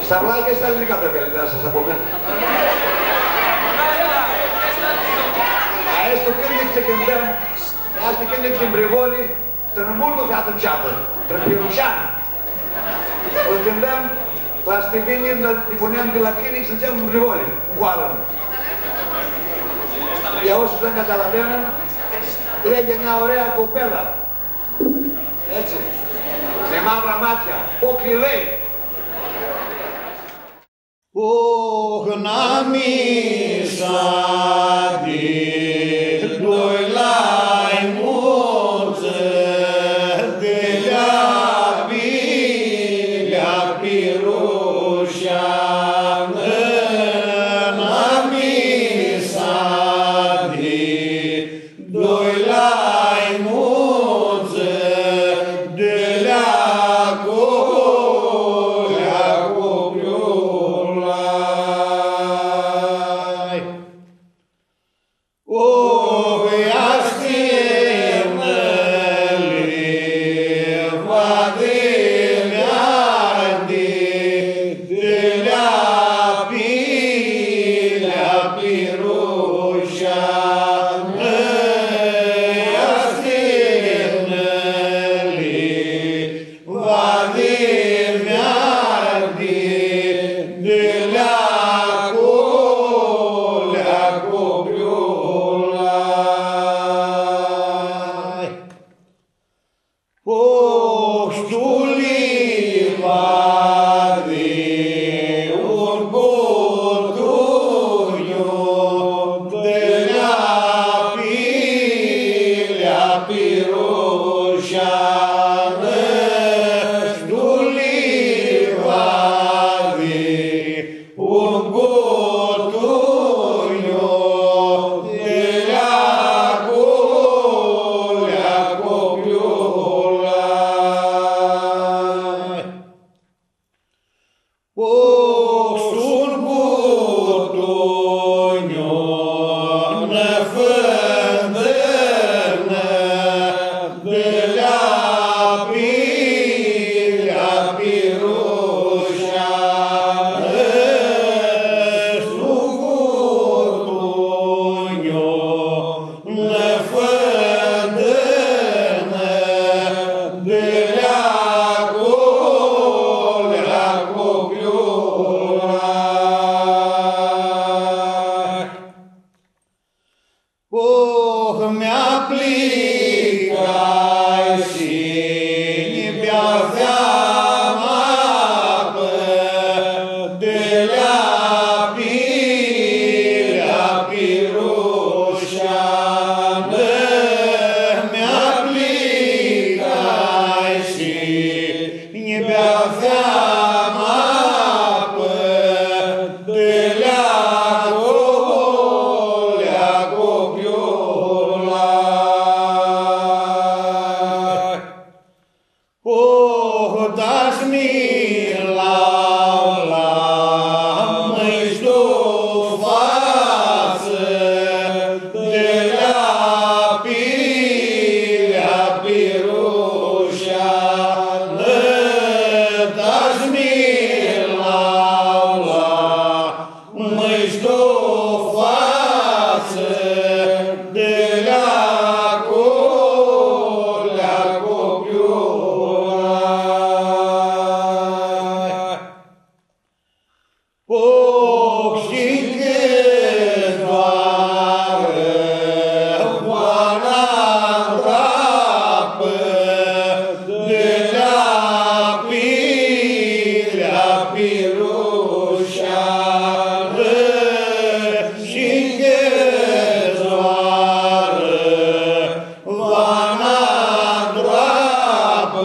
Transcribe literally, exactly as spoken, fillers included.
Sta vlaca easti alinecatã, ca s-, s-, s-apumem. Aestu cãntic tsi cãntãm, aestu cãntic tsi-n Privoli, trã multu featã nceatã, trã Piruceanã. Lu cãntãm, la Stipini, nã dipuneam di la Chinic, s-dzãtsem, n Privoli, cu hoarã. Ia o s-dzãc ca la mea, lege nea aurea copela. Etsi. Nea mavra machea, oclji lei. Oh, nã misa di doi lai mutsã, di la Pilea Piruceanã, nã misa di doi lai mutsã, di la Colea Copilul lai. O, ia s-tsãnã li va di meardi, di la Pilea Piruceanã, ia s-tsãnã li va di meardi, di la Colea Copilul lai. Oh, s-tu li va di un cutunju, di la Pilea Piruceanã, s-tu li va di un cutunju, di la Colea Copilul lai. Oh, s-tu un cutunju, nã fãntãnã, di la Pilea Piruceanã, s-tu un cutunju, nã fãntãnã, di la Colea Copilul lai. Oh, mi aplicai shi nj-beau seama pã di la Pilea Piruceanã, mi aplicai shi nj-beau seama pã di la Colea Copilul lai. Oh, dash-mi la, la, mãsh tu fatsã, di la Pilea Piruceanã, dash-mi la, la, mãsh tu fatsã, di la Colea Copilul lai. Oh, shi cãt doarã bana ndroapã, di la Pilea Piruceanã, shi cãt doarã bana ndroapã,